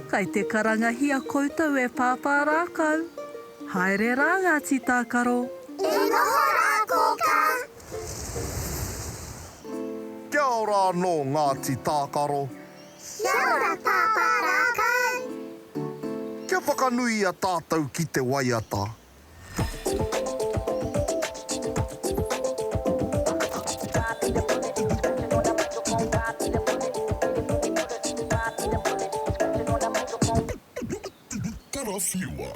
Kai te karangahia koutou e Pāpā Rākau. Haere rā Ngāti Tākaro. E noho rā Kōkā. Kia ora anō Ngāti Tākaro. Kia ora Pāpā Rākau. Kia whakanuia tātou ki te waiata. Karawhiua.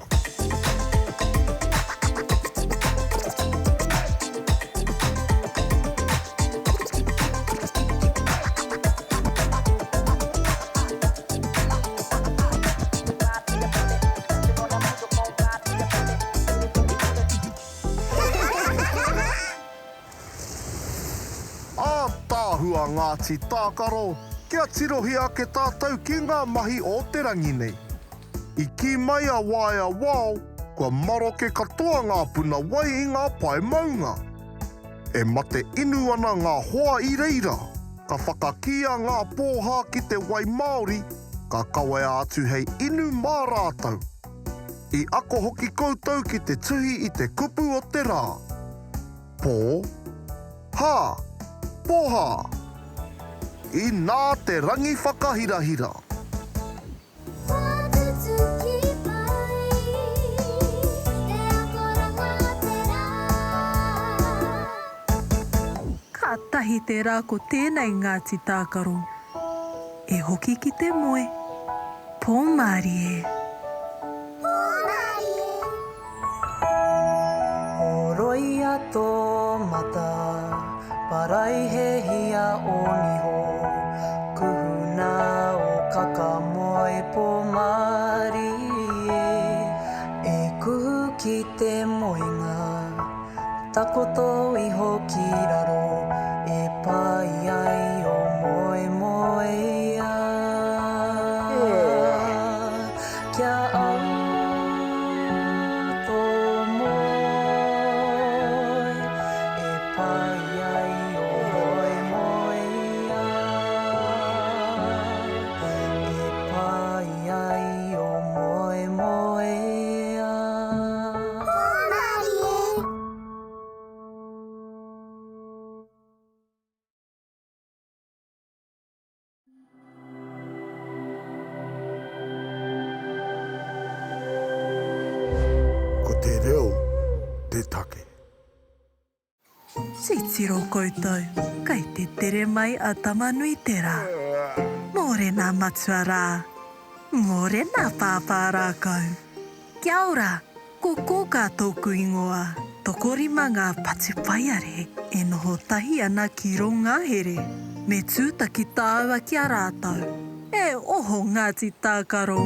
Ātaahua Ngāti Tākaro, kia tirohia ake tātou ki ngā mahi o te rangi nei. I kī mai a Waea Wao, kua maroke katoa ngā puna wai i ngā pae maunga. E mate inu ana ngā hoa i reira. Ka whakakīa ngā pōhā ki te wai māori, ka kawea atu hei inu mā rātou. I ako hoki koutou ki te tuhi i te kupu o te rā. Pō. Hā. Pōhā. Inā te rangi whakahirahira. Kātahi te rā ko tēnei Ngāti Tākaro. E hoki ki te moe. Pō mārie. Pō mārie. Horoia tō mata, paraihehia ō niho, kuhuna ō kaka moe pō mārie, e kuhu ki te moenga, takoto iho ki raro, e pai ai ō moemoeā. Kia au tō moe e pai ai ō moemoeā, e pai ai ō moemoeā. Hōmarie! Ko te reo te take. Titiro koutou, kei te tere mai a Tamanuiterā. Mōrena matua rā. Mōrena pāpā rākau. Kia ora, Ko Kōkā tōku ingoa. Tokorima ngā patupaiarehe e noho tahi ana ki rō ngahere. Me tūtaki tāua ki a rātou. E oho Ngāti Tākaro!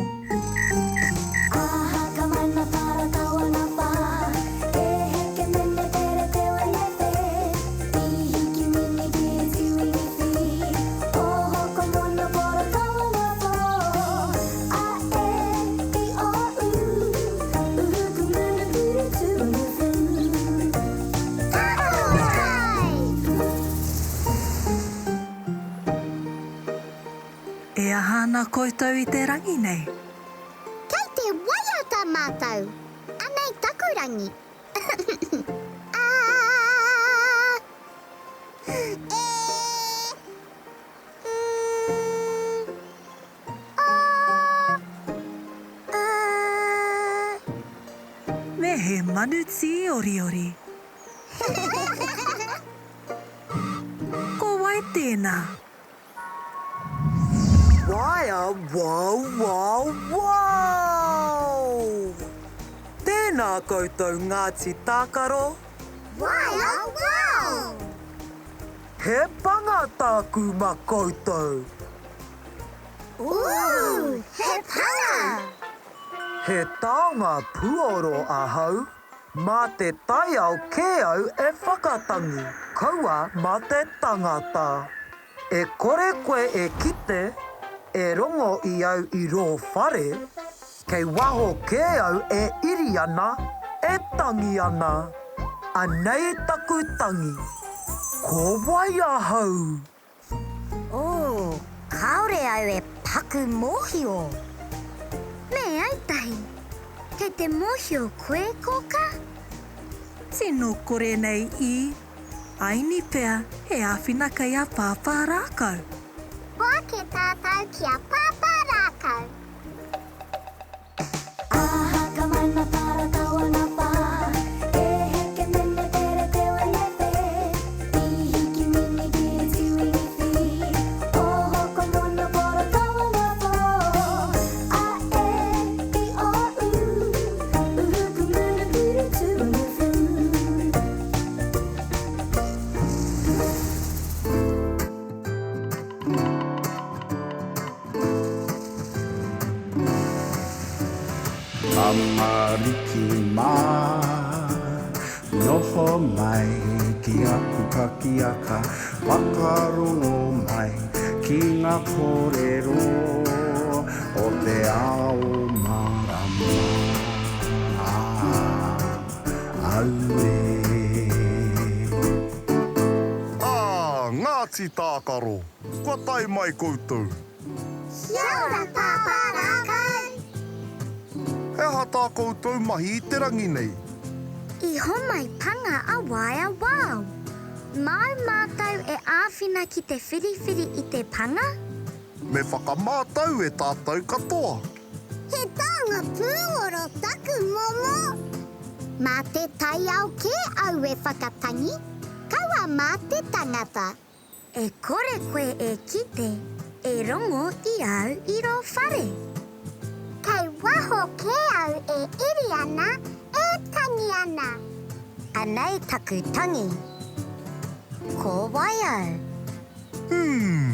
E aha ana koutou i te rangi nei? Kei te waiata mātou. Anei taku rangi. A, E, U, Me he manu tīoriori. Ko wai tēnā? Waea wow wow wow! Tēnā koutou Ngāti Tākaro! Waea wow! He panga tāku ma koutou! Ooh, he panga! He taonga puoro ahau, mā te taiao kē au e whakatangi, kaua mā te tangata. E kore koe e kite, e rongo i au i rō whare, kei waho kē au e iri ana, e tangi ana. Anei taku tangi. Ko wai ahau? Oh, kāore au e paku mōhio. Me autahi. Kei te mōhio koe, Kōkā? Tino kore nei i. Aini pea he āwhina kei a Pāpā Rākau. Hoake tātou ki a Pāpā Rākau. Tamariki mā, noho mai ki aku pakiaka, whakarongo mai ki ngā kōrero o te ao mārama. Auē. Ā, Ngāti Tākaro, kua tae mai koutou. Kia ora Pāpā Rākau! He aha tā koutou mahi i te rangi nei? I homai panga a Waea Wow! Māu mātou e āwhina ki te whiriwhiri i te panga? Me whakamātau e tātou katoa. He taonga pūoro taku momo! Mā te taiao kē au e whakatangi, kaua mā te tangata. E kore koe e kite, e rongo i au i rō whare. Kei waho kē au e iri ana, e tangi ana. Anei taku tangi. Ko wai au? Hmm,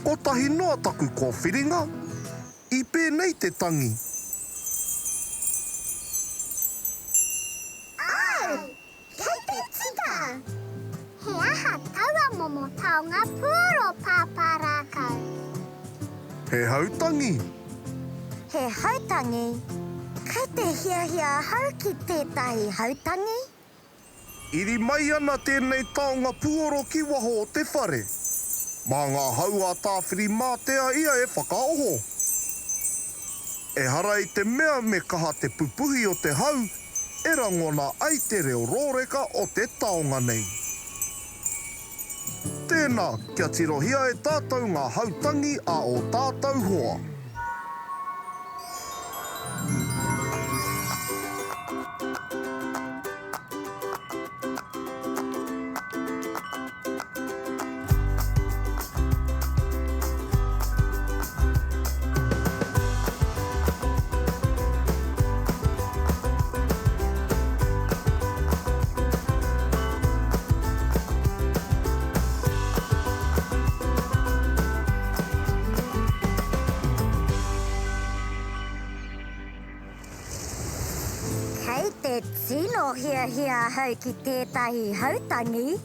kotahi noa taku kōwhiringa. I pēnei te tangi. Āe! Kei te tika! He aha taua momo taonga puoro pāpā rākau? He hautangi. He hautangi? Kei te hiahia ahau ki tētahi hautangi? Iri mai ana tēnei taonga puoro ki waho o te whare. Mā ngā hau a Tāwhirimātea ia e whakaoho. Ehara i te mea me kaha te pupuhi o te hau e rangona ai te reo rōreka o te taonga nei. Tēnā, kia tirohia e tātou ngā hautangi a ō tātou hoa. Kei te tino hiahia ahau ki tētahi hautangi.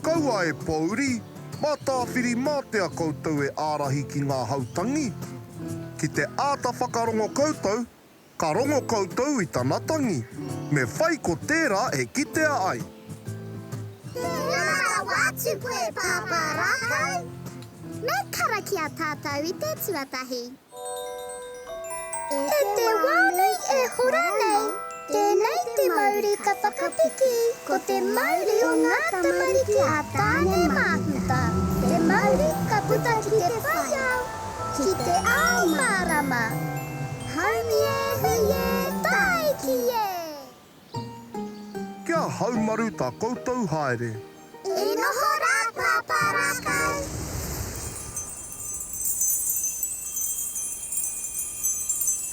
Kaua e pōuri, mā Tāwhirimātea koutou e ārahi ki ngā hautangi. Ki te āta whakarongo koutou, ka rongo koutou i tana tangi. Me whai ko tērā e kitea ai. Tēnā rawa atu koe Pāpā Rākau. Me karakia tātou i te tuatahi. E te wā nei e hora nei, tēnei te mauri ka whakapiki, ko te mauri o ngā tamariki a Tāne Māhuta, te mauri ka puta ki te whai ao, ki te ao mārama. Haumi e hui e, tāiki e! Kia haumaru tā koutou haere. I noho rā Pāpā Rākau.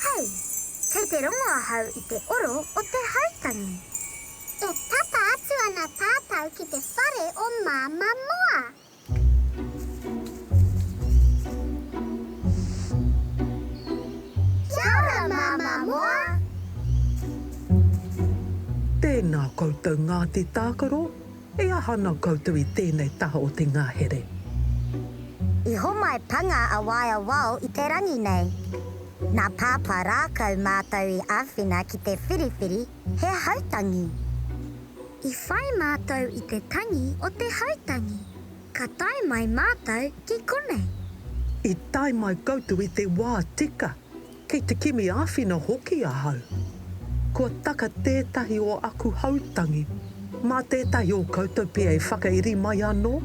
Hei, kei te rongo ahau i te oro o te hautangi. E tata atu ana tātou ki te whare o Māmā Moa. Kia ora, Māmā Moa! Tēnā koutou Ngāti Tākaro, e aha ana koutou i tēnei taha o te ngahere? I homai panga a Waea Wao i te rangi nei. Nā Pāpā Rākau mātou i āwhina ki te whiriwhiri he hautangi. I whai mātou i te tangi o te hautangi. Ka tae mai mātou ki konei. I tae mai koutou i te wā tika. Kei te kimi āwhina hoki ahau. Kua taka tētahi o aku hautangi. Mā tētahi o koutou pea e whakairi mai anō?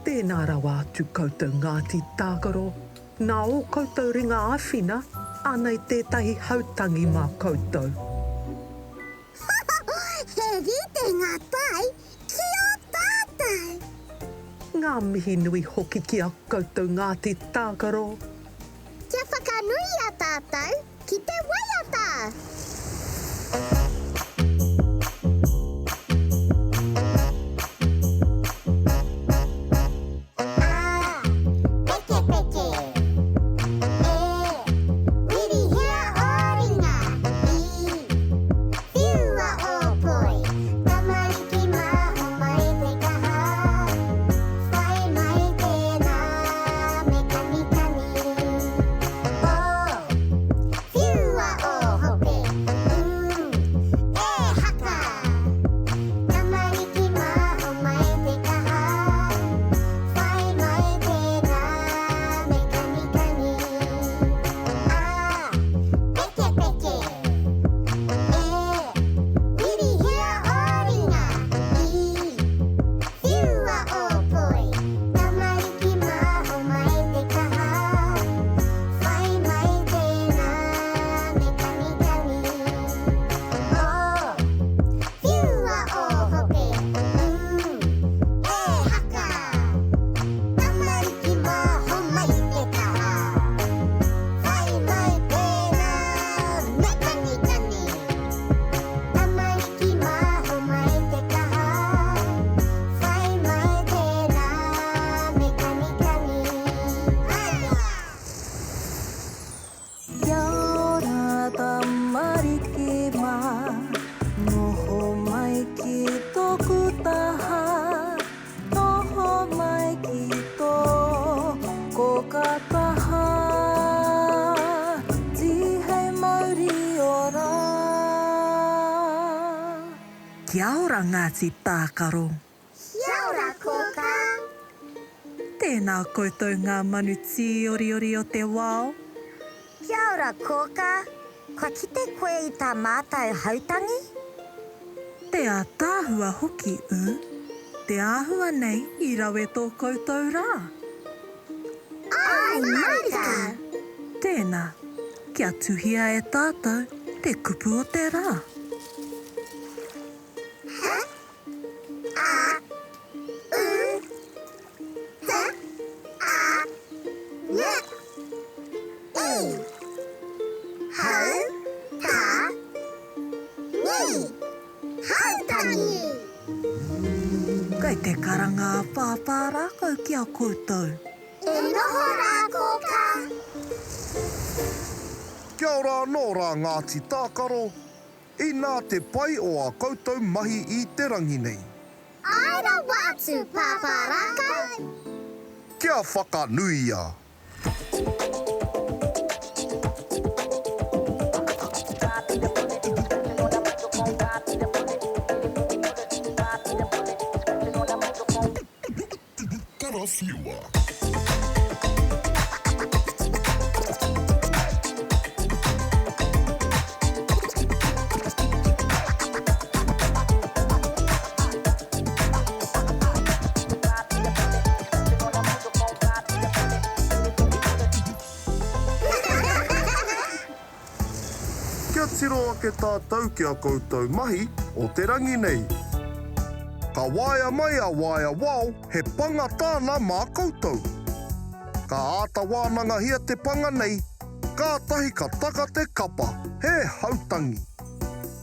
Tēnā rawa atu koutou Ngāti Tākaro, nā ō koutou ringa āwhina, anei tētahi hautangi mā koutou. He rite ngā tae ki ō tātou. Ngā mihi nui hoki ki a koutou Ngāti Tākaro. Kia whakanuia tātou ki te waiata! A, pekepeke. E, whirihia ō ringa. I, whiua ō poi. Tamariki mā, homai te kaha. Whai mai tēnā, me kanikani. O, whiua ō hope. U, e haka. Tamariki mā, homai te kaha. Whai mai tēnā, me kanikani. A, pekepeke. E, whirihia ō ringa. I, whiua ō poi. Tamariki mā, homai te kaha. Whai mai tēnā, me kanikani. O, whiua ō hope. U, e haka! Tamariki mā, homai te kaha. Whai mai tēnā, me kanikani. Tamariki mā, homai te kaha. Whai mai tēnā, me kanikani. Kia ora tamariki mā, noho mai ki tōku taha, noho mai ki tō kōkā taha, tīhei mauri ora. Kia ora Ngāti Tākaro. Kia ora kōkā. Tēnā koutou ngā manu tīoriori o te wao. Kia ora kōkā. Kua kite koe i tā mātou hautangi? Te ātaahua hoki, ū. Te āhua nei i rawe tō koutou rā. Āe marika! Tēnā, kia tuhia e tātou te kupu o te rā. H, A, U, T, A, N, I. Hau, ta, ngi. Hautangi! Kei te karanga a Pāpā rākau ki a koutou. E noho rā, Kōkā. Kia ora anō rā Ngāti Tākaro, Inā te pai o ā koutou mahi i te rangi nei. Āe rawa atu, Pāpā Rākau. Kia whakanuia! Karawhiua! Kia tiro ake tātou ki a koutou mahi o te rangi nei. Ka waea mai a Waea Wao he panga tāna mā koutou. Ka āta wānangahia te panga nei, kātahi ka taka te kapa, he hautangi.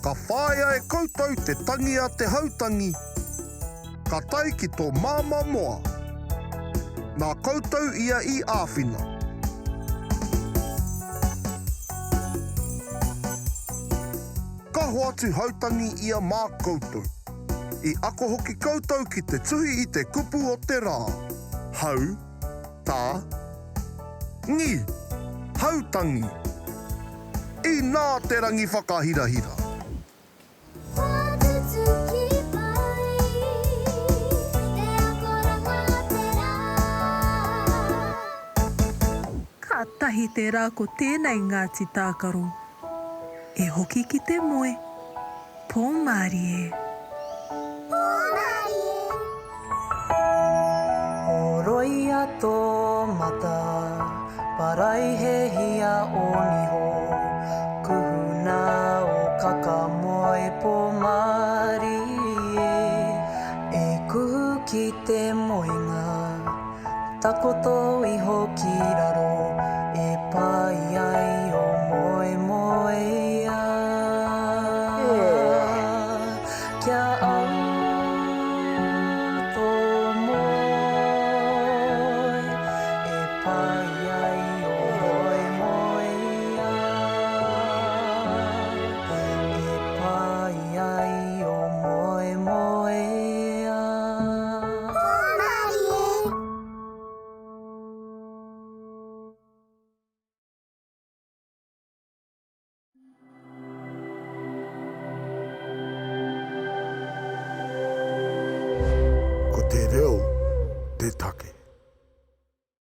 Ka whāia e koutou te tangi a te hautangi, ka tae ki tō māmā moa. Nā koutou ia i āwhina. Ka hoatu hautangi ia mā koutou. I ako hoki koutou ki te tuhi i te kupu o te rā, hau, ta, ngi, hautangi. Inā te rangi whakahirahira! Whakatutuki pai te akoranga o te rā. Kātahi te rā ko tēnei Ngāti Tākaro. E hoki ki te moe. Pō mārie. Pō mārie. Horoia tō mata, paraihehia ō niho, kuhuna ō kaka moe pō mārie, e kuhu ki te moenga, takoto iho ki raro, e pai ai ō moemoeā. Kia au tō moe e pai ai ō moemoeā, e pai ai ō moemoeā. Hōmarie! Ko te reo te take.